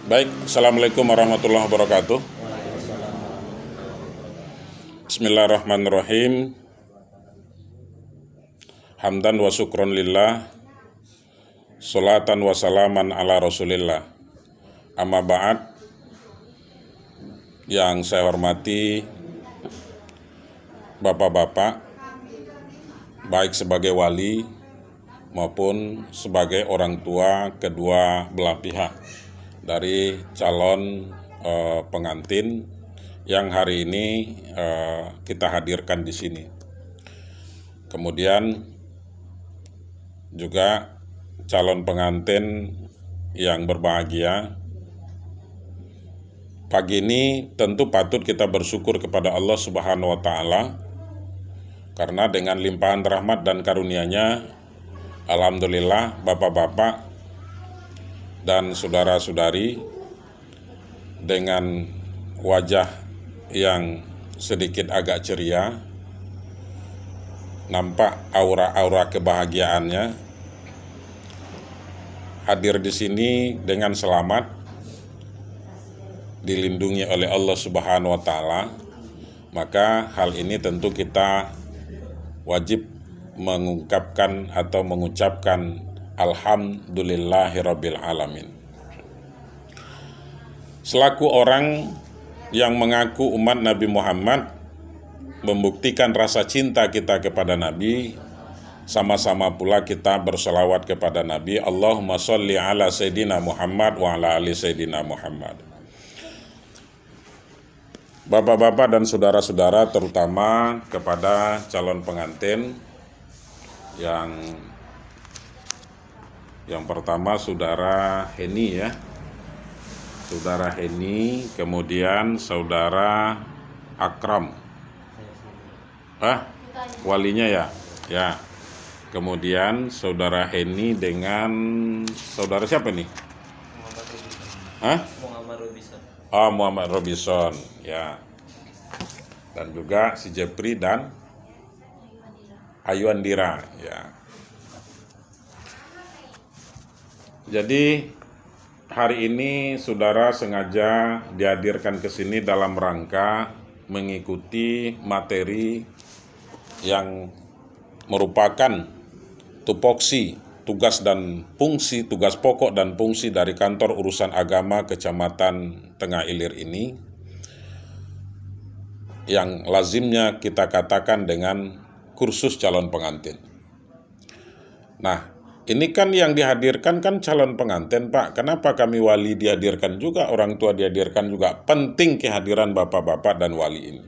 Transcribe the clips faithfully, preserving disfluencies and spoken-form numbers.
Baik, assalamualaikum warahmatullahi wabarakatuh. Bismillahirrahmanirrahim. Hamdan wa syukron lillah. Salatan wa salaman ala Rasulillah. Amma ba'd. Yang saya hormati bapak-bapak, baik sebagai wali maupun sebagai orang tua kedua belah pihak dari calon, eh, pengantin yang hari ini, eh, kita hadirkan di sini. Kemudian juga calon pengantin yang berbahagia, pagi ini tentu patut kita bersyukur kepada Allah Subhanahu wa Ta'ala, karena dengan limpahan rahmat dan karunia-Nya, alhamdulillah, bapak-bapak dan saudara-saudari dengan wajah yang sedikit agak ceria, nampak aura-aura kebahagiaannya, hadir di sini dengan selamat, dilindungi oleh Allah Subhanahu wa Ta'ala, maka hal ini tentu kita wajib mengungkapkan atau mengucapkan alhamdulillahirabbil alamin. Selaku orang yang mengaku umat Nabi Muhammad, membuktikan rasa cinta kita kepada Nabi, sama-sama pula kita berselawat kepada Nabi. Allahumma sholli ala Sayyidina Muhammad wa ala ali Sayyidina Muhammad. Bapak-bapak dan saudara-saudara, terutama kepada calon pengantin yang, yang pertama saudara Heni, ya. Saudara Heni, kemudian saudara Akram. Ah, walinya, ya. Ya. Kemudian saudara Heni dengan saudara siapa nih? Muhammad Robison. Hah? Muhammad Robison. Ah, Muhammad Robison, ya. Dan juga si Jepri dan Ayu Andira, ya. Jadi, hari ini saudara sengaja dihadirkan ke sini dalam rangka mengikuti materi yang merupakan tupoksi, tugas dan fungsi, tugas pokok dan fungsi dari Kantor Urusan Agama Kecamatan Tengah Ilir ini, yang lazimnya kita katakan dengan kursus calon pengantin. Nah, ini kan yang dihadirkan kan calon pengantin, Pak. Kenapa kami wali dihadirkan juga, orang tua dihadirkan juga? Penting kehadiran bapak-bapak dan wali ini.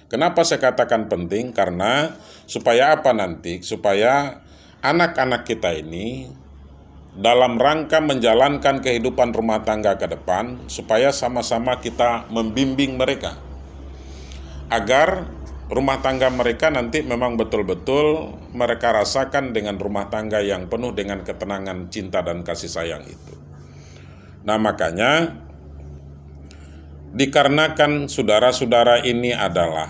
Kenapa saya katakan penting? Karena supaya apa nanti? Supaya anak-anak kita ini dalam rangka menjalankan kehidupan rumah tangga ke depan, supaya sama-sama kita membimbing mereka, agar rumah tangga mereka nanti memang betul-betul mereka rasakan dengan rumah tangga yang penuh dengan ketenangan, cinta, dan kasih sayang itu. Nah, makanya, dikarenakan saudara-saudara ini adalah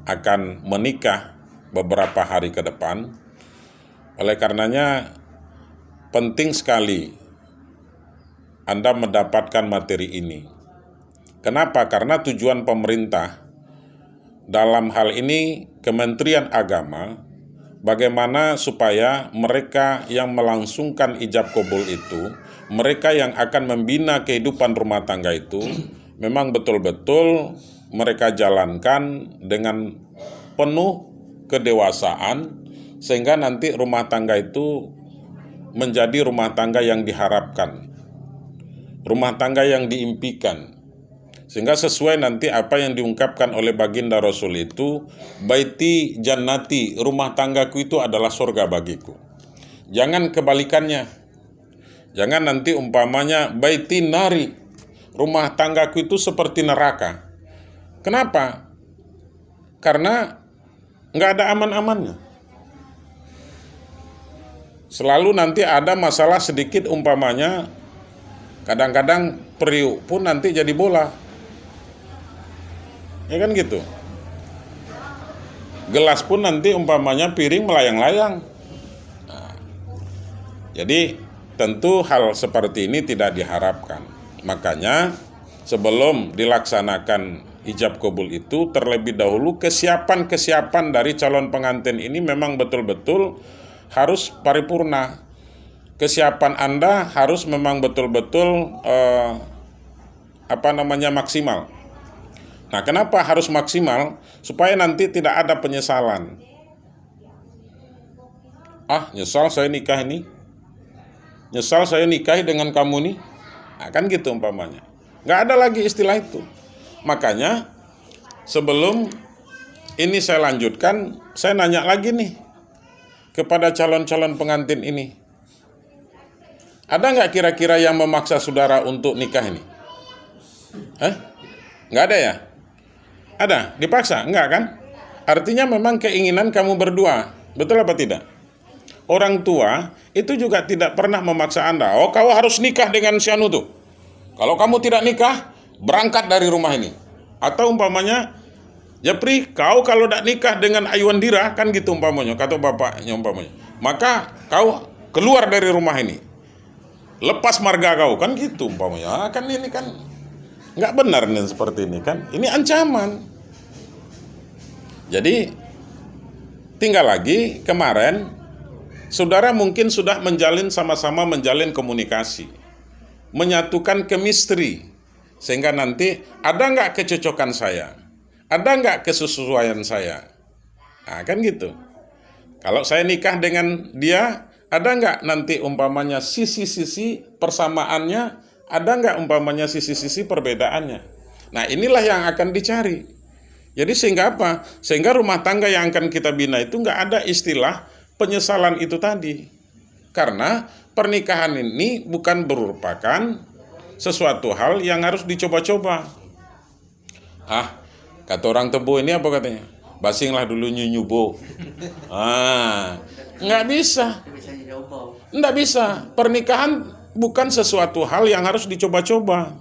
akan menikah beberapa hari ke depan, oleh karenanya penting sekali Anda mendapatkan materi ini. Kenapa? Karena tujuan pemerintah, dalam hal ini Kementerian Agama, bagaimana supaya mereka yang melangsungkan ijab kabul itu, mereka yang akan membina kehidupan rumah tangga itu, memang betul-betul mereka jalankan dengan penuh kedewasaan, sehingga nanti rumah tangga itu menjadi rumah tangga yang diharapkan, rumah tangga yang diimpikan, sehingga sesuai nanti apa yang diungkapkan oleh Baginda Rasul itu, "Baiti jannati, rumah tanggaku itu adalah surga bagiku." Jangan kebalikannya. Jangan nanti umpamanya, "Baiti nari, rumah tanggaku itu seperti neraka." Kenapa? Karena nggak ada aman-amannya. Selalu nanti ada masalah sedikit, umpamanya kadang-kadang periuk pun nanti jadi bola. Ya kan gitu. Gelas pun nanti umpamanya piring melayang-layang. Nah, jadi tentu hal seperti ini tidak diharapkan. Makanya, sebelum dilaksanakan ijab kabul itu, terlebih dahulu kesiapan-kesiapan dari calon pengantin ini memang betul-betul harus paripurna. Kesiapan Anda harus memang betul-betul, eh, apa namanya, maksimal. Nah, kenapa harus maksimal? Supaya nanti tidak ada penyesalan. "Ah, nyesal saya nikah ini. Nyesal saya nikah dengan kamu ni." Nah, kan gitu umpamanya. Nggak ada lagi istilah itu. Makanya, sebelum ini saya lanjutkan, saya nanya lagi nih kepada calon-calon pengantin ini. Ada nggak kira-kira yang memaksa saudara untuk nikah ini? Hah? Nggak ada ya? Ada? Dipaksa? Enggak kan? Artinya memang keinginan kamu berdua. Betul apa tidak? Orang tua itu juga tidak pernah memaksa Anda. "Oh, kau harus nikah dengan si anu tu. Kalau kamu tidak nikah, berangkat dari rumah ini." Atau umpamanya, "Japri, kau kalau tidak nikah dengan Aiwandira," kan gitu umpamanya, kata bapaknya umpamanya, "maka kau keluar dari rumah ini. Lepas marga kau," kan gitu umpamanya. Ah, kan ini kan nggak benar nih seperti ini kan. Ini ancaman. Jadi, tinggal lagi kemarin, saudara mungkin sudah menjalin, sama-sama menjalin komunikasi, menyatukan chemistry, sehingga nanti ada nggak kecocokan saya, ada nggak kesesuaian saya. Nah, kan gitu. Kalau saya nikah dengan dia, ada nggak nanti umpamanya sisi-sisi persamaannya, ada nggak umpamanya sisi-sisi perbedaannya? Nah, inilah yang akan dicari. Jadi sehingga apa? Sehingga rumah tangga yang akan kita bina itu nggak ada istilah penyesalan itu tadi. Karena pernikahan ini bukan merupakan sesuatu hal yang harus dicoba-coba. Ah, kata orang Tebo ini apa katanya? "Basinglah dulu nyunyubo." Ah, nggak bisa. Nggak bisa. Pernikahan bukan sesuatu hal yang harus dicoba-coba.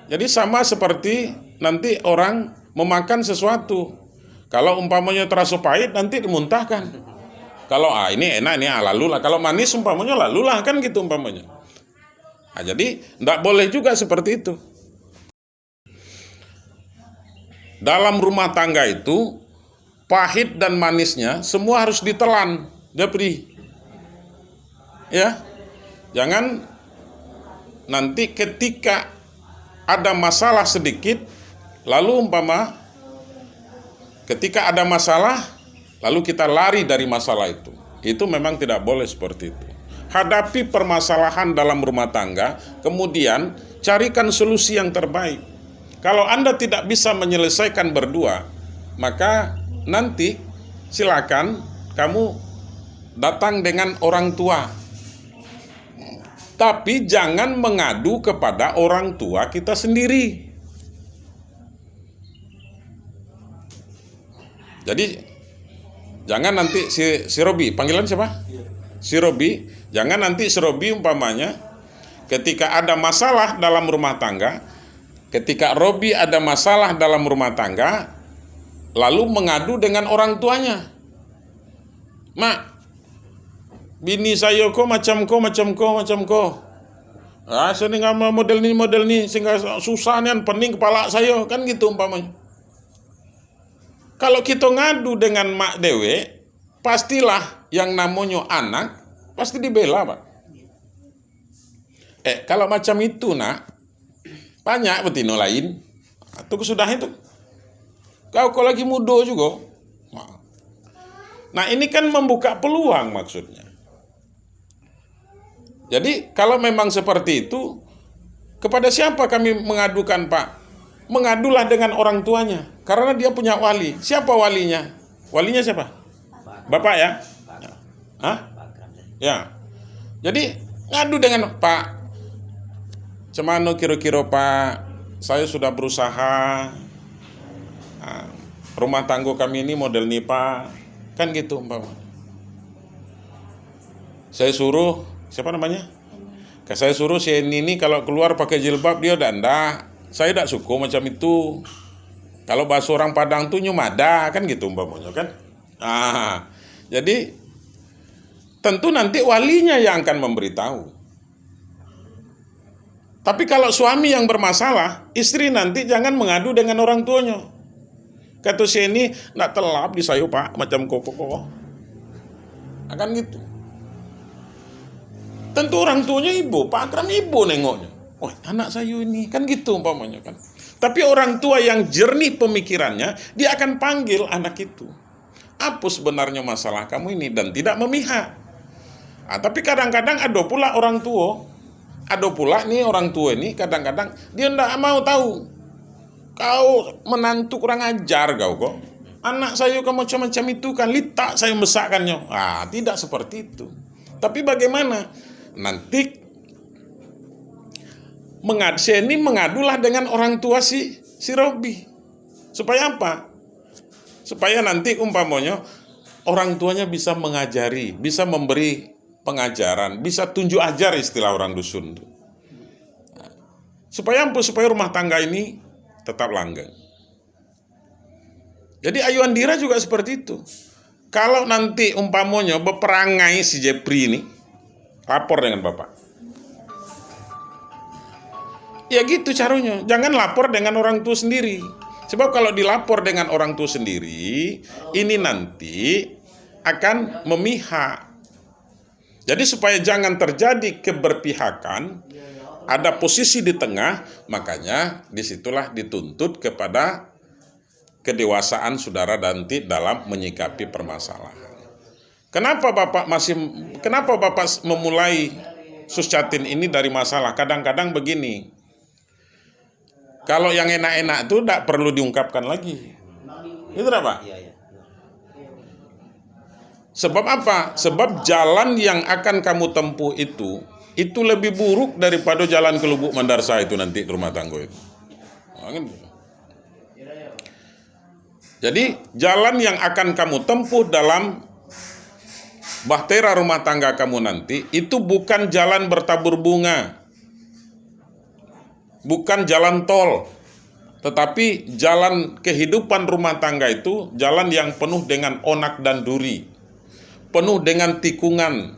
Jadi sama seperti nanti orang memakan sesuatu. Kalau umpamanya terasa pahit, nanti dimuntahkan. Kalau, "Ah, ini enak, ini, ah, lalulah." Kalau manis umpamanya, lalulah, kan gitu umpamanya. Nah, jadi ndak boleh juga seperti itu. Dalam rumah tangga itu, pahit dan manisnya semua harus ditelan, Japri. Ya, jangan nanti ketika ada masalah sedikit, lalu umpama ketika ada masalah, lalu kita lari dari masalah itu. Itu memang tidak boleh seperti itu. Hadapi permasalahan dalam rumah tangga, kemudian carikan solusi yang terbaik. Kalau Anda tidak bisa menyelesaikan berdua, maka nanti silakan kamu datang dengan orang tua. Tapi jangan mengadu kepada orang tua kita sendiri. Jadi, jangan nanti si, si Robi, panggilan siapa? Si Robi, jangan nanti si Robi umpamanya, ketika ada masalah dalam rumah tangga, ketika Robi ada masalah dalam rumah tangga, lalu mengadu dengan orang tuanya. "Mak, bini sayo ko macam ko, macam ko, macam ko. Ah, sehingga model ni, model ni, sehingga susah nian, pening kepala sayo," kan gitu umpamanya. Kalau kito ngadu dengan mak dewek, pastilah yang namonyo anak pasti dibela, Pak. Eh, kalau macam itu, nak, banyak betino lain. Tu kesudahnyo tu. Kau, kau lagi mudo jugo. Nah, ini kan membuka peluang maksudnya. Jadi, kalau memang seperti itu, kepada siapa kami mengadukan, Pak? Mengadulah dengan orang tuanya, karena dia punya wali. Siapa walinya? Walinya siapa? Bapak, ya? Hah? Ya. Jadi, ngadu dengan, "Pak, cemano kiro-kiro, Pak? Saya sudah berusaha. Ah, rumah tanggo kami ini model ni, Pak." Kan gitu umpama. Saya suruh, siapa namanya? Ka saya suruh si Eni ni kalau keluar pakai jilbab, dia dak, ndak. Saya dak suko macam itu. Kalau bahasa orang Padang tu nyumada, kan gitu umpamanya, kan? Ah, jadi tentu nanti walinya yang akan memberitahu. Tapi kalau suami yang bermasalah, istri nanti jangan mengadu dengan orang tuanya. Kato si ini, "Ndak telap di sayo, Pak, macam koko ko." Akan gitu. Tentu orang tuanya ibo, Pak Akram ibo nengoknya. "Wah, anak sayo ini," kan gitu umpamanya kan. Tapi orang tua yang jernih pemikirannya, dia akan panggil anak itu. "Apo sebenarnya masalah kamu ini?" Dan tidak memihak. Ah, tapi kadang-kadang ado pula orang tua, ado pula ni orang tua ni kadang-kadang dia ndak mau tahu. "Kau menantu kurang ajar kau ko. Anak sayo kau macam-macam itu kan, litak sayo membesakannyo." Ah, tidak seperti itu. Tapi bagaimana? Nanti mengad-, si ini mengadulah dengan orang tua si, si Robi. Supaya apa? Supaya nanti umpamanya orang tuanya bisa mengajari, bisa memberi pengajaran, bisa tunjuk ajar istilah orang dusun tu. Supaya apa? Supaya rumah tangga ini tetap langgeng. Jadi Ayu Andira juga seperti itu. Kalau nanti umpamanya berperangai si Jepri ini, lapor dengan bapak. Ya gitu caranya. Jangan lapor dengan orang tua sendiri. Sebab kalau dilapor dengan orang tua sendiri, ini nanti akan memihak. Jadi supaya jangan terjadi keberpihakan, ada posisi di tengah, makanya disitulah dituntut kepada kedewasaan saudara nanti dalam menyikapi permasalahan. Kenapa Bapak masih, kenapa Bapak memulai Suscatin ini dari masalah? Kadang-kadang begini, kalau yang enak-enak tu ndak perlu diungkapkan lagi. Itu ndak, Pak? Sebab apa? Sebab jalan yang akan kamu tempuh itu, itu lebih buruk daripada jalan ke Lubuk Mandarsa itu nanti, rumah tangga itu. Nah, kan gitu. Jadi, jalan yang akan kamu tempuh dalam bahtera rumah tangga kamu nanti, itu bukan jalan bertabur bunga, bukan jalan tol, tetapi jalan kehidupan rumah tangga itu, jalan yang penuh dengan onak dan duri, penuh dengan tikungan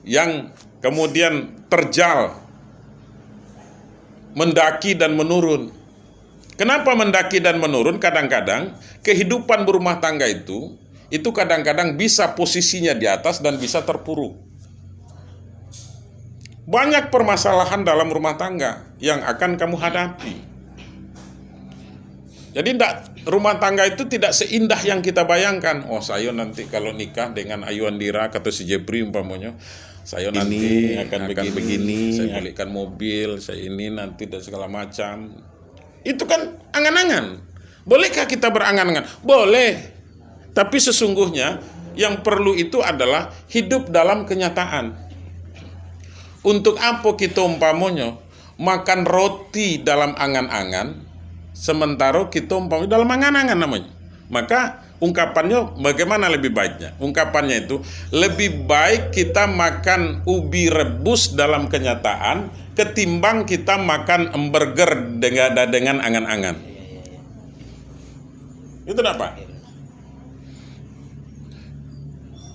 yang kemudian terjal, mendaki dan menurun. Kenapa mendaki dan menurun? Kadang-kadang kehidupan berumah tangga itu, itu kadang-kadang bisa posisinya di atas dan bisa terpuruk. Banyak permasalahan dalam rumah tangga yang akan kamu hadapi. Jadi ndak, rumah tangga itu tidak seindah yang kita bayangkan. "Oh, sayo nanti kalau nikah dengan Ayu Andira," kata si Jepri umpamanya, "sayo nanti akan begini, saya belikan mobil, saya ini nanti dan segala macam." Itu kan angan-angan. Bolehkah kita berangan-angan? Boleh. Tapi sesungguhnya yang perlu itu adalah hidup dalam kenyataan. Untuk apa kita umpamonyo makan roti dalam angan-angan, sementara kita umpamanya dalam angan-angan namanya? Maka ungkapannya bagaimana lebih baiknya? Ungkapannya itu, lebih baik kita makan ubi rebus dalam kenyataan ketimbang kita makan hamburger dengan, dengan angan-angan. Itu ndak, Pak?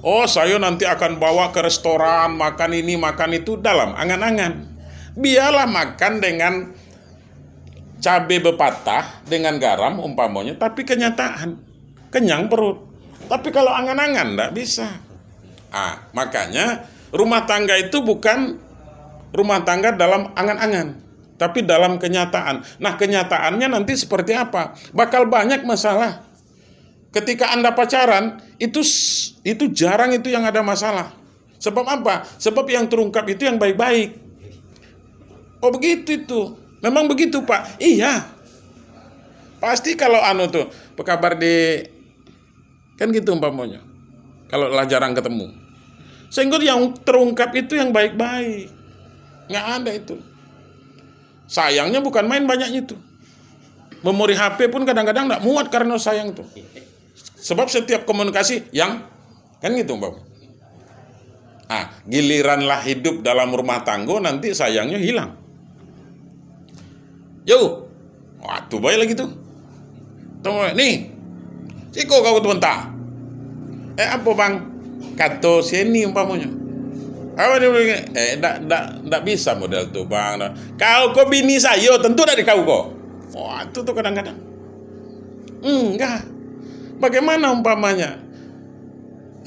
"Oh, sayo nanti akan bawa ke restoran, makan ini, makan itu," dalam angan-angan. Biarlah makan dengan cabe bepatah, dengan garam umpamonyo, tapi kenyataan, kenyang perut. Tapi kalau angan-angan, ndak bisa. Ah, makanya rumah tangga itu bukan rumah tangga dalam angan-angan, tapi dalam kenyataan. Nah, kenyataannya nanti seperti apa? Bakal banyak masalah. Ketika Anda pacaran, itu s-, itu jarang itu yang ada masalah. Sebab apa? Sebab yang terungkap itu yang baik-baik. "Oh, begitu itu. Memang begitu, Pak." Iya. Pasti kalau anu tuh, apa kabar di, kan gitu umpamanya. Kalau lah jarang ketemu. Sehingga yang terungkap itu yang baik-baik. Nggak ada itu. Sayangnya bukan main banyaknya itu. Memori H P pun kadang-kadang nggak muat karena sayang tuh. Sebab setiap komunikasi yang, kan gitu, Bang. Ah, giliran lah hidup dalam rumah tangga, nanti sayangnya hilang. Yo, waktu baik lagi tuh. Tunggu, nih, siko kau tu mentah. Eh, apa, Bang? Kata si ini umpamanya. Apa dia bilang? Eh, ndak, ndak, ndak bisa model tu, Bang. Kau ko bini sayo, tentu ndak di kau ko. Wah, itu tu kadang-kadang. Enggak. Bagaimana umpamanya?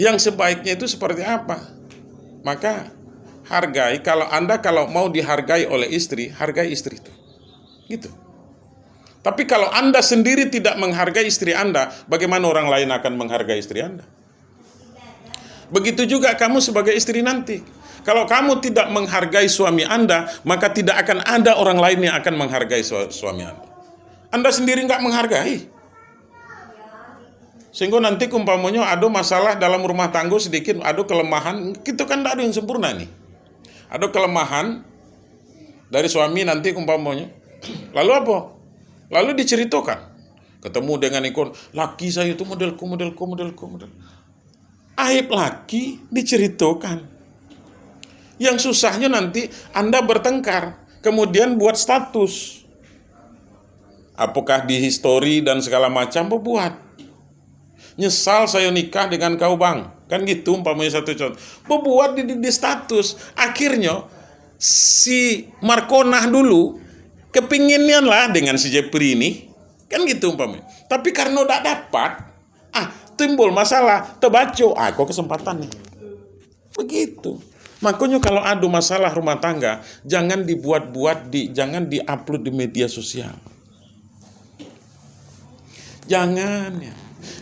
Yang sebaiknya itu seperti apa? Maka hargai, kalau Anda kalau mau dihargai oleh istri, hargai istri itu. Gitu. Tapi kalau Anda sendiri tidak menghargai istri Anda, bagaimana orang lain akan menghargai istri Anda? Begitu juga kamu sebagai istri nanti. Kalau kamu tidak menghargai suami Anda, maka tidak akan ada orang lain yang akan menghargai sua-, suami Anda. Anda sendiri nggak menghargai. Sehingga nanti umpamonyo ado masalah dalam rumah tangga sedikit, ado kelemahan, kita kan ndak ada yang sempurna nih. Ado kelemahan dari suami nanti umpamonyo. Lalu apa? Lalu diceritakan. Ketemu dengan ikon, "Laki saya itu model ko, model ko, model ko, model." Aib laki diceritakan. Yang susahnyo nanti Anda bertengkar, kemudian buat status. Apakah di histori dan segala macam, buat. "Nyesal sayo nikah dengan kau, Bang." Kan gitu umpamonyo satu contoh. Buat di, di, di status. Akhirnyo, si Markonah dulu kepingin nian lah dengan si Jepri ini. Kan gitu umpamonyo. Tapi karena dak dapat, ah, timbul masalah, tebaco. Ah, kau kesempatan nih. Begitu. Makanya kalau ada masalah rumah tangga, jangan dibuat-buat, di, jangan di-upload di media sosial. Jangan, ya.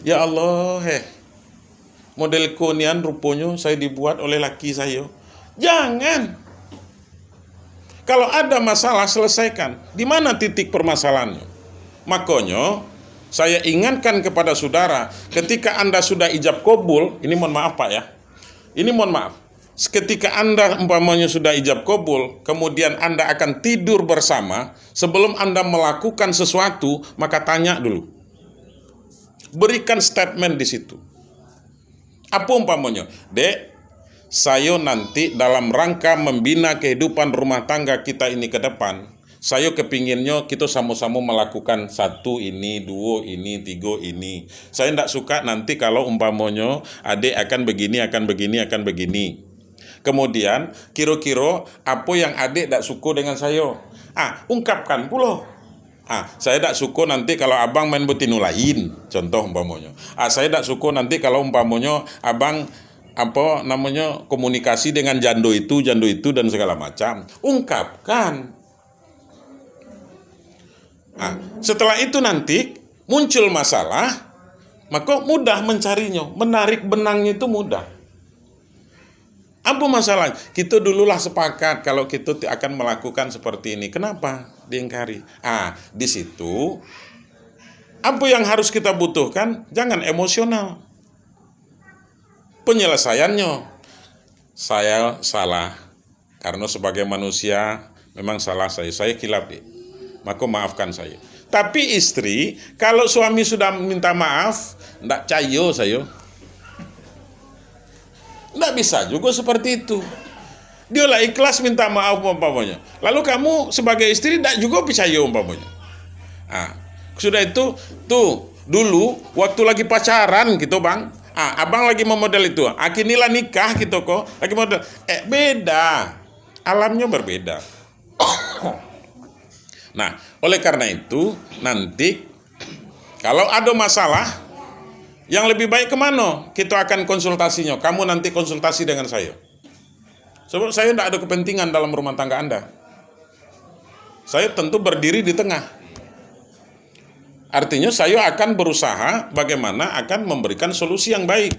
Ya Allah, heh. Model ko nian ruponyo saya dibuat oleh laki saya. Jangan. Kalau ada masalah, selesaikan. Di mana titik permasalahannya? Makanya, saya ingatkan kepada saudara, ketika Anda sudah ijab kabul, ini mohon maaf, Pak, ya. Ini mohon maaf. Ketika Anda umpamanya sudah ijab kabul, kemudian Anda akan tidur bersama, sebelum Anda melakukan sesuatu, maka tanya dulu. Berikan statement di situ. Apa umpamonyo, "Dek, sayo nanti dalam rangka membina kehidupan rumah tangga kita ini ke depan, sayo kepinginnyo kito samo-samo melakukan satu ini, duo ini, tigo ini. Sayo ndak suka nanti kalau umpamonyo adek akan begini, akan begini, akan begini. Kemudian, kiro-kiro apo yang adek dak suko dengan sayo? Ah, ungkapkan pulo." Ah, saya dak suko nanti kalau abang main betino lain, contoh umpamonyo. Ah, saya dak suko nanti kalau umpamonyo abang, apa namanya, komunikasi dengan jando itu, jando itu, dan segala macam. Ungkapkan. Ah, setelah itu nanti muncul masalah, maka mudah mencarinya, menarik benangnya itu mudah. Apa masalah? Kita dululah sepakat kalau kita ti-, akan melakukan seperti ini. Kenapa diingkari? Ah, di situ, apa yang harus kita butuhkan? Jangan emosional. Penyelesaiannya, saya salah. Karena sebagai manusia, memang salah saya. Saya khilaf, Dek. Maka maafkan saya. Tapi istri, kalau suami sudah minta maaf, ndak cayo sayo. Ndak bisa juga seperti itu. Dia lah ikhlas minta maaf umpamanya. Lalu kamu sebagai istri ndak juga percaya umpamanya. Ah, sudah itu, tuh, dulu waktu lagi pacaran gitu, Bang. Ah, abang lagi memodel itu. Ah, kini lah nikah gitu kok. Lagi model. Eh, beda. Alamnya berbeda. Nah, oleh karena itu, nanti kalau ada masalah, yang lebih baik ke mano? Kita akan konsultasinya. Kamu nanti konsultasi dengan saya. Sebab saya ndak ada kepentingan dalam rumah tangga Anda. Saya tentu berdiri di tengah. Artinya, saya akan berusaha bagaimana akan memberikan solusi yang baik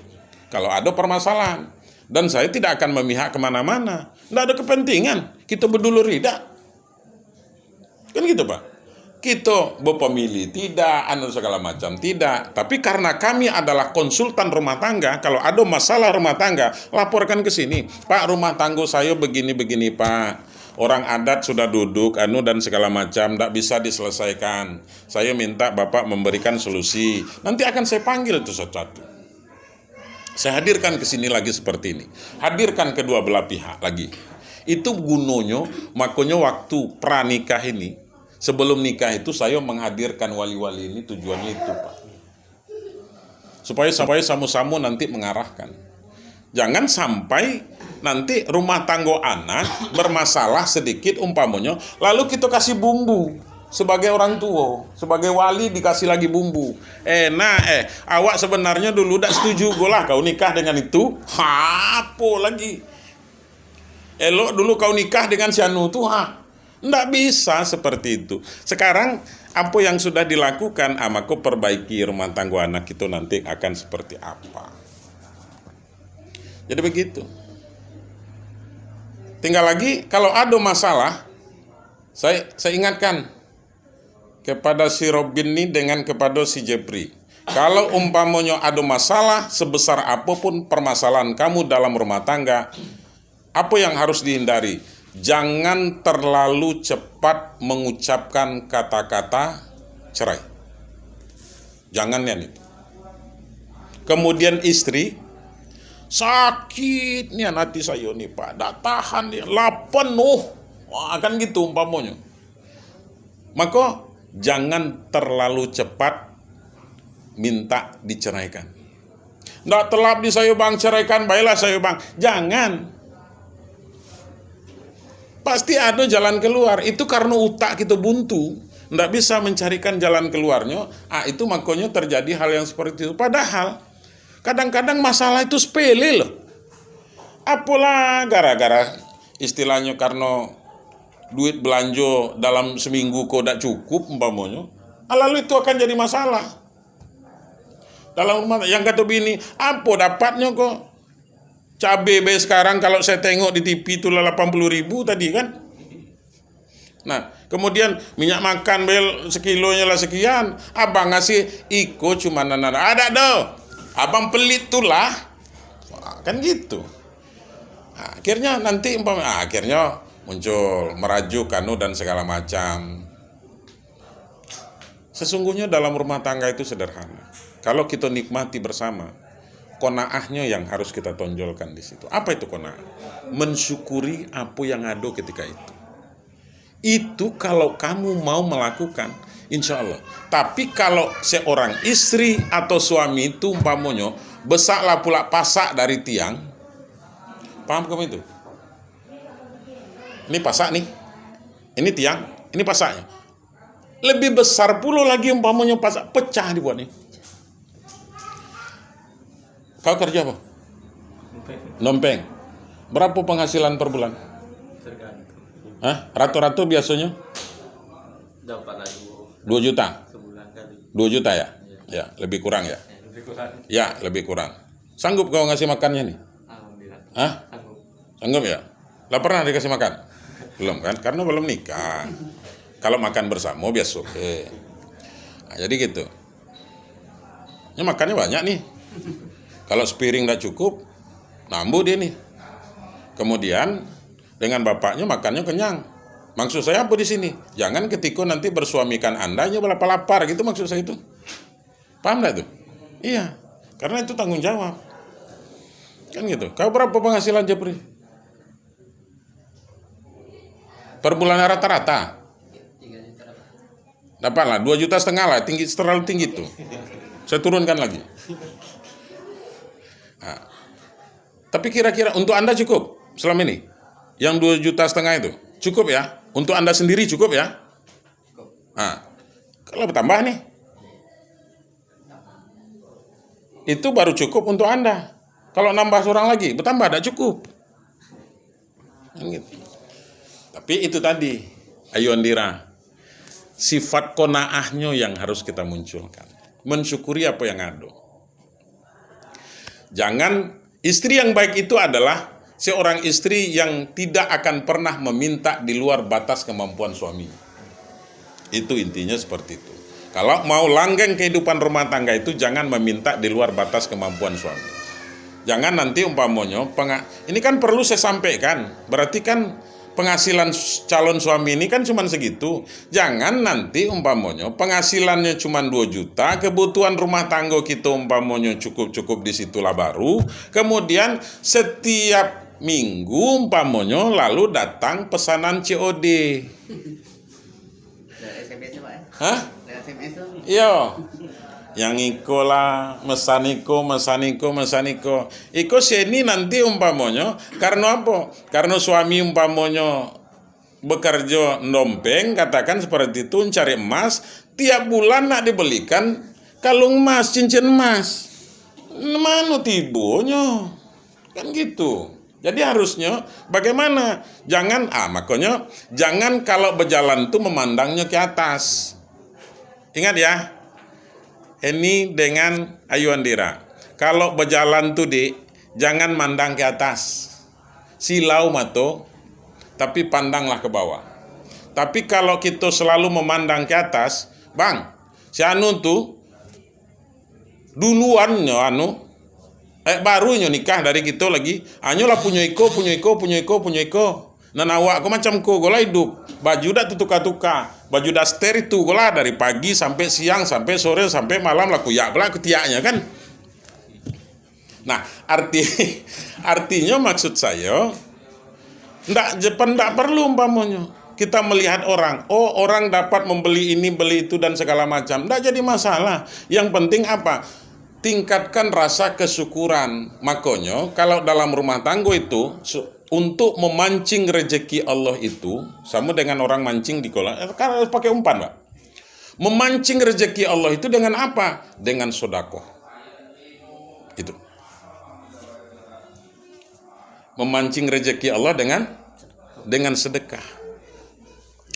kalau ada permasalahan. Dan saya tidak akan memihak kemana-mana. Ndak ada kepentingan kita berdulur, tidak. Kan gitu, Pak. Kita bapamili tidak, anu, segala macam tidak. Tapi karena kami adalah konsultan rumah tangga, kalau ada masalah rumah tangga, laporkan ke sini. "Pak, rumah tangga saya begini-begini, Pak. Orang adat sudah duduk, anu, dan segala macam, ndak bisa diselesaikan. Saya minta Bapak memberikan solusi." Nanti akan saya panggil tu satu-satu. Saya hadirkan ke sini lagi seperti ini. Hadirkan kedua belah pihak lagi. Itu gunonyo, makonyo waktu pranikah ini, sebelum nikah itu saya menghadirkan wali-wali ini tujuannya itu, Pak. Supaya, supaya samo-samo nanti mengarahkan. Jangan sampai Nanti rumah tanggo anak bermasalah sedikit umpamonyo, lalu kito kasih bumbu sebagai orang tuo, sebagai wali dikasih lagi bumbu. Eh, nah, eh, awak sebenarnyo dulu dak setuju, golah kau nikah dengan itu. Ha, apo lagi? Elok dulu kau nikah dengan si anu tu, ha. Ndak bisa seperti itu. Sekarang, apo yang sudah dilakukan, ah, mako perbaiki rumah tanggo anak itu nanti akan seperti apa. Jadi begitu. Tinggal lagi, kalau ado masalah, saya, saya ingatkan kepada si Robin ni dengan kepada si Jepri. Kalau umpamonyo ado masalah, sebesar apopun permasalahan kamu dalam rumah tangga, apo yang harus dihindari? Jangan terlalu cepat mengucapkan kata-kata cerai. Jangan nian itu. Kemudian istri, "Sakit nian hati sayo ni, Pak. Dak tahan ni, lah penuh." Wah, kan gitu umpamonyo. Mako, jangan terlalu cepat minta diceraikan. "Ndak telap di sayo, Bang, ceraikan baelah sayo, Bang." Jangan. Pasti ado jalan keluar. Itu karena utak kito buntu, ndak bisa mencarikan jalan keluarnyo. Ah, itu makonyo terjadi hal yang seperti itu. Padahal, kadang-kadang masalah itu sepele loh. Apolah gara-gara istilahnyo karena duit belanjo dalam seminggu ko dak cukup umpamonyo. Ah, lalu itu akan jadi masalah. Dalam rumah, yang kato bini, "Apo dapatnyo ko? Cabe bae sekarang kalau saya tengok di T V tu lah lapan puluh ribu tadi kan." Nah, kemudian minyak makan bae sekilonyo lah sekian, abang ngasih iko cuma nan ado. Adak do. Abang pelit tu lah. Wah, kan gitu. Nah, akhirnya nanti umpama, ah, akhirnya muncul merajuk anu dan segala macam. Sesungguhnya dalam rumah tangga itu sederhana. Kalau kita nikmati bersama, qanaahnyo yang harus kita tonjolkan di situ. Apa itu qanaah? Mensyukuri apa yang ada ketika itu. Itu kalau kamu mau melakukan, insya Allah. Tapi kalau seorang istri atau suami itu umpamonyo besaklah pula pasak dari tiang, paham kamu itu? Ini pasak nih, ini tiang, ini pasaknya. Lebih besar pulo lagi umpamonyo pasak, pecah dibuat ni. Kau kerja apa? Nompeng. Berapa penghasilan per bulan? Tergantung. Hah? Rata-rata biasanya? Dapat lah dua. Dua juta? Sebulan kali. Dua juta ya? Iya. Ya, lebih kurang ya? Ya, lebih kurang. Ya, lebih kurang. Sanggup kau ngasih makannya nih? Alhamdulillah. Hah? Sanggup. Sanggup ya? Lah pernah dikasih makan? Belum kan? Karena belum nikah. Kalau makan bersama biasa oke. Nah, jadi gitu. Ini makannya banyak nih. Kalau sepiring ndak cukup, nambah dia nih. Kemudian dengan bapaknya makannya kenyang. Maksud saya apa di sini? Jangan ketika nanti bersuamikan Anda, nya lapar-lapar gitu maksud saya itu. Paham nggak tuh? Iya, karena itu tanggung jawab. Kan gitu. Kau berapa penghasilan, Jepri? Per bulan rata-rata? Dapatlah dua juta setengah lah, tinggi, terlalu tinggi tuh. Saya turunkan lagi. Nah, tapi kira-kira untuk Anda cukup selama ini? Yang dua juta setengah itu cukup ya? Untuk Anda sendiri cukup ya? Nah, kalau bertambah nih, itu baru cukup untuk Anda. Kalau nambah seorang lagi, bertambah, tidak cukup. Kan gitu. Tapi itu tadi, ayo Andira, sifat qanaahnyo yang harus kita munculkan. Mensyukuri apa yang ada. Jangan, istri yang baik itu adalah seorang istri yang tidak akan pernah meminta di luar batas kemampuan suami. Itu intinya seperti itu. Kalau mau langgeng kehidupan rumah tangga itu, jangan meminta di luar batas kemampuan suami. Jangan nanti umpamonyo, penga-, ini kan perlu saya sampaikan, berarti kan penghasilan s-, calon suami ini kan cuman segitu. Jangan nanti umpamonyo penghasilannya cuman dua juta, kebutuhan rumah tangga kita umpamonyo cukup-cukup di situlah baru, kemudian setiap minggu umpamonyo lalu datang pesanan C O D. Ada S M S tu, Pak, eh? Hah? Ada S M S tu? Iyo. Yang iko lah, mesan iko, mesan iko, mesan iko. Iko si Eni nanti umpamonyo, karano apo? Karano suami umpamonyo bekerja ndompeng, katakan seperti itu, mencari emas, tiap bulan nak dibelikan kalung emas, cincin emas. Mano tibonyo? Kan gitu. Jadi harusnyo bagaimana? Jangan, ah, makonyo, jangan kalau bejalan tu memandangnyo ke atas. Ingat ya, Eni dengan Ayu Andira. Kalau bejalan tu, Dik, jangan mandang ke atas. Silau mato, tapi pandanglah ke bawah. Tapi kalau kito selalu memandang ke atas, Bang, si anu tu duluannyo anu, eh, barunyo nikah dari kito lagi. Anyo lah punyo iko, punyo iko, punyo iko, punyo iko. Nan awak ko macam ko, ko lah idup. Baju dak tutuka-tuka. Baju daster itu ko lah dari pagi sampai siang, sampai sore, sampai malam lah kuyak pula kutiaknyo kan. Nah, arti, artinyo maksud sayo, ndak je-, ndak perlu umpamonyo kita melihat orang, oh, orang dapat membeli ini, beli itu, dan segala macam. Ndak jadi masalah. Yang penting apa? Tingkatkan rasa kesyukuran. Makonyo, kalau dalam rumah tanggo itu, su-, untuk memancing rezeki Allah itu, sama dengan orang mancing di kolam. Eh, kan harus pakai umpan, Pak. Memancing rezeki Allah itu dengan apa? Dengan sodakoh. Itu. Memancing rezeki Allah dengan, dengan sedekah.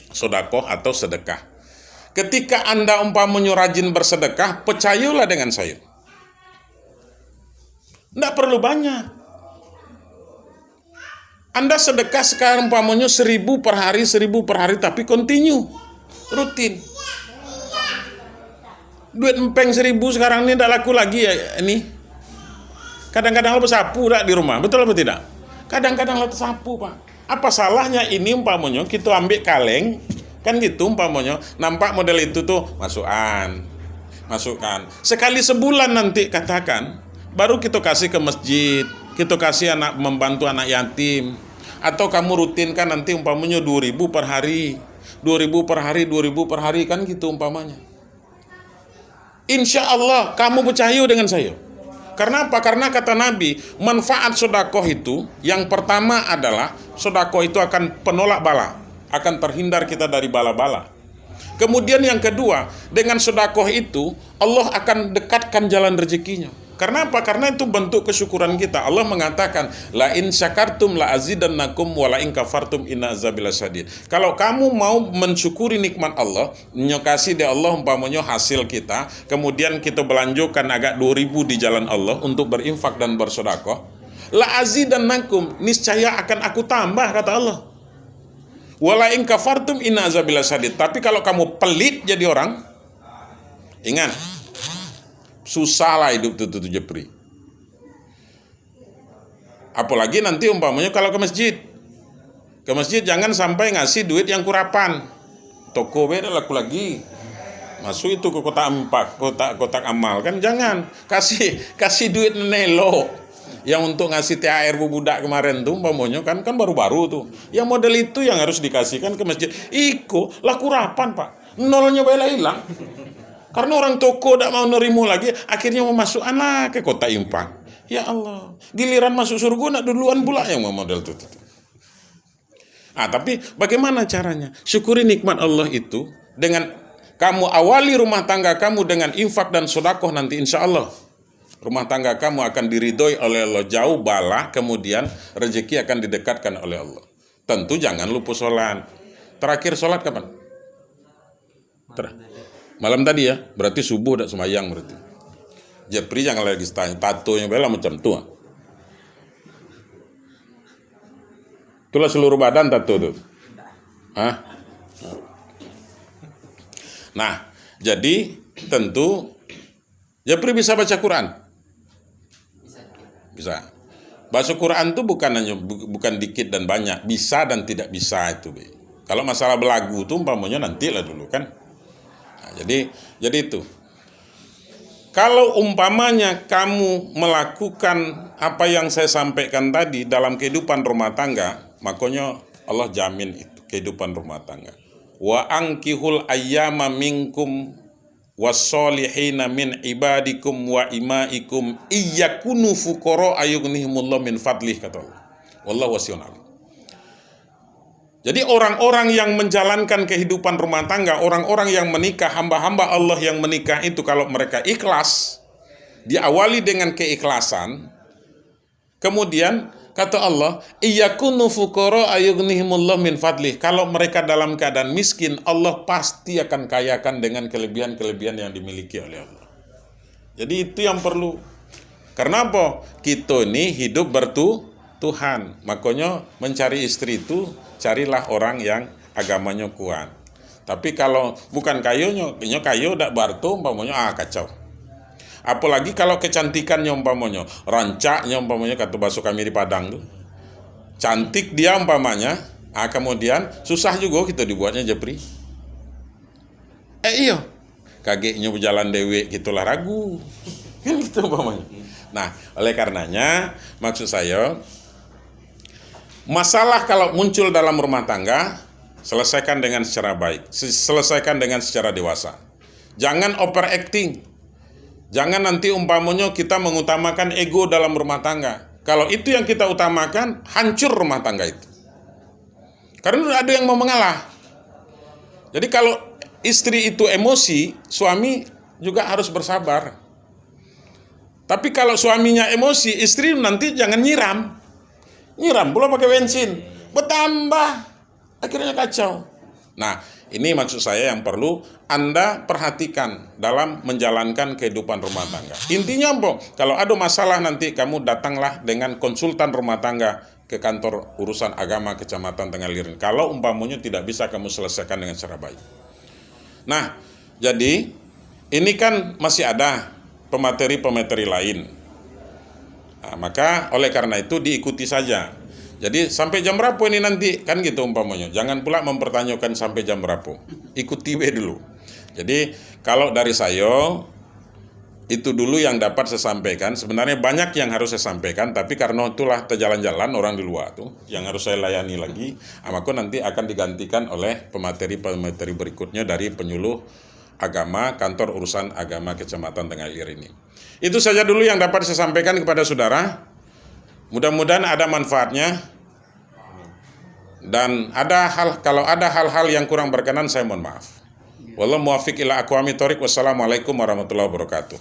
Sodakoh atau sedekah. Ketika Anda umpamonyo rajin bersedekah, percayolah dengan saya. Ndak perlu banyak. Anda sedekah sekarang umpamonyo seribu per hari, seribu per hari, tapi continue, rutin. Duit empeng seribu sekarang ni ndak laku lagi ya, ini. Kadang-kadang lo besapu dak di rumah, betul apa tidak? Kadang-kadang lo tersapu, Pak. Apa salahnya ini umpamonyo kito ambek kaleng, kan gitu umpamonyo, nampak model itu tu, masukan, masukan. Sekali sebulan nanti katakan, baru kito kasih ke masjid, kito kasih anak, membantu anak yatim. Atau kamu rutinkan nanti umpamonyo dua ribu per hari, dua ribu per hari, dua ribu per hari, kan gitu umpamanya. Insya Allah, kamu percaya dengan saya. Karena apa? Karena kata Nabi, manfaat sodakoh itu, yang pertama adalah sodakoh itu akan penolak bala, akan terhindar kita dari bala-bala. Kemudian yang kedua, dengan sodakoh itu, Allah akan dekatkan jalan rezekinya. Karena apa? Karena itu bentuk kesyukuran kita. Allah mengatakan, "La in syakartum la azidannakum wa la in kafartum inna azabi lasyadid." Kalau kamu mau mensyukuri nikmat Allah, nyo kasih dek Allah umpamonyo hasil kita, kemudian kita belanjokan agak dua ribu di jalan Allah untuk berinfak dan bersedekah, la azidannakum, niscaya akan aku tambah, kata Allah. Wa la in kafartum inna azabi lasyadid. Tapi kalau kamu pelit jadi orang, ingat, susah lah hidup tu, tu, tu Jepri. Apalagi nanti umpamonyo kalau ke masjid. Ke masjid jangan sampai ngasih duit yang kurapan. Toko be dak laku lagi. Masuk itu ke kotak empat, kotak, kotak amal kan jangan. Kasih, kasih duit nan elok. Yang untuk ngasih T H R budak kemarin tu umpamonyo kan, kan baru-baru tu. Yang model itu yang harus dikasihkan ke masjid. Iko lah kurapan, Pak. Nolnyo bae lah hilang. Karena orang toko dak mau nerimo lagi, akhirnya memasukkanlah ke kotak infak. Ya Allah, giliran masuk surga nak duluan pula yang model tu, tu, tu. Ah, tapi bagaimana caranya? Syukuri nikmat Allah itu dengan kamu awali rumah tangga kamu dengan infak dan sodakoh, nanti insya Allah rumah tangga kamu akan diridhoi oleh Allah, jauh bala, kemudian rezeki akan didekatkan oleh Allah. Tentu jangan lupa sholat. Terakhir sholat kapan? Ter-, malam tadi ya, berarti subuh dak sembahyang berarti. Jepri jangan lagi tanya, tato yang bela macam tu. Ah. Itulah seluruh badan tato tu. Hah? Nah, jadi tentu Jepri bisa baca Quran. Bisa. Baca Quran tu bukan hanya bu-, bukan dikit dan banyak, bisa dan tidak bisa itu be. Kalau masalah belagu tu umpamanya nantilah dulu kan. Nah, jadi jadi itu. Kalau umpamanya kamu melakukan apa yang saya sampaikan tadi dalam kehidupan rumah tangga, makanya Allah jamin itu kehidupan rumah tangga. Wa ankihul ayyama minkum "Wassolihina min ibadikum wa imaikum iyakunu fuqara ayughnihimullah min fadlih," kata Allah. Wallahu wasi'un alim. Jadi, orang-orang yang menjalankan kehidupan rumah tangga, orang-orang yang menikah, hamba-hamba Allah yang menikah itu, kalau mereka ikhlas, diawali dengan keikhlasan, kemudian kata Allah, "Iyakunu fuqara ayughnihimullah min fadlih." Kalau mereka dalam keadaan miskin, Allah pasti akan kayakan dengan kelebihan-kelebihan yang dimiliki oleh Allah. Jadi, itu yang perlu. Karena apa? Kito ni hidup bertu-, Tuhan. Makonyo, mencari istri itu, carilah orang yang agamanyo kuat. Tapi kalau bukan kayonyo, inyo kayo dak barto, umpamonyo, ah, kacau. Apolagi kalau kecantikannyo, umpamonyo, rancaknyo, umpamonyo, kato baso kami di Padang tu, cantik dia umpamanya, ah, kemudian susah juga kita dibuatnya, Japri. Eh, iyo. Kageknyo bajalan dewek, kito lah ragu. Kan gitu umpamonyo. Nah, oleh karenanya, maksud saya, masalah kalau muncul dalam rumah tangga, selesaikan dengan secara baik, se-, selesaikan dengan secara dewasa. Jangan overacting. Jangan nanti umpamonyo kita mengutamakan ego dalam rumah tangga. Kalau itu yang kita utamakan, hancur rumah tangga itu. Karena tidak ada yang mau mengalah. Jadi, kalau istri itu emosi, suami juga harus bersabar. Tapi kalau suaminya emosi, istri nanti jangan nyiram. Nyiram pula pakai bensin. Bertambah. Akhirnya kacau. Nah, ini maksud saya yang perlu Anda perhatikan dalam menjalankan kehidupan rumah tangga. Intinya, ambo, kalau ada masalah nanti kamu datanglah dengan konsultan rumah tangga ke kantor urusan agama Kecamatan Tengah Ilir ini. Kalau umpamonyo tidak bisa kamu selesaikan dengan secara baik. Nah, jadi ini kan masih ada pemateri-pemateri lain. Nah, maka oleh karena itu diikuti saja. Jadi sampai jam berapa ini nanti? Kan gitu umpamonyo. Jangan pula mempertanyakan sampai jam berapa. Ikuti be dulu. Jadi kalau dari saya, itu dulu yang dapat saya sampaikan. Sebenarnya banyak yang harus saya sampaikan, tapi karena itulah terjalan-jalan orang di luar tu yang harus saya layani lagi, ah, maka nanti akan digantikan oleh pemateri-pemateri berikutnya dari penyuluh agama Kantor Urusan Agama Kecamatan Tengah Ilir ini. Itu saja dulu yang dapat saya sampaikan kepada saudara. Mudah-mudahan ada manfaatnya. Dan ada hal, kalau ada hal-hal yang kurang berkenan, saya mohon maaf. Wallahu muwaffiq ila aqwamit thoriq. Wassalamualaikum warahmatullahi wabarakatuh.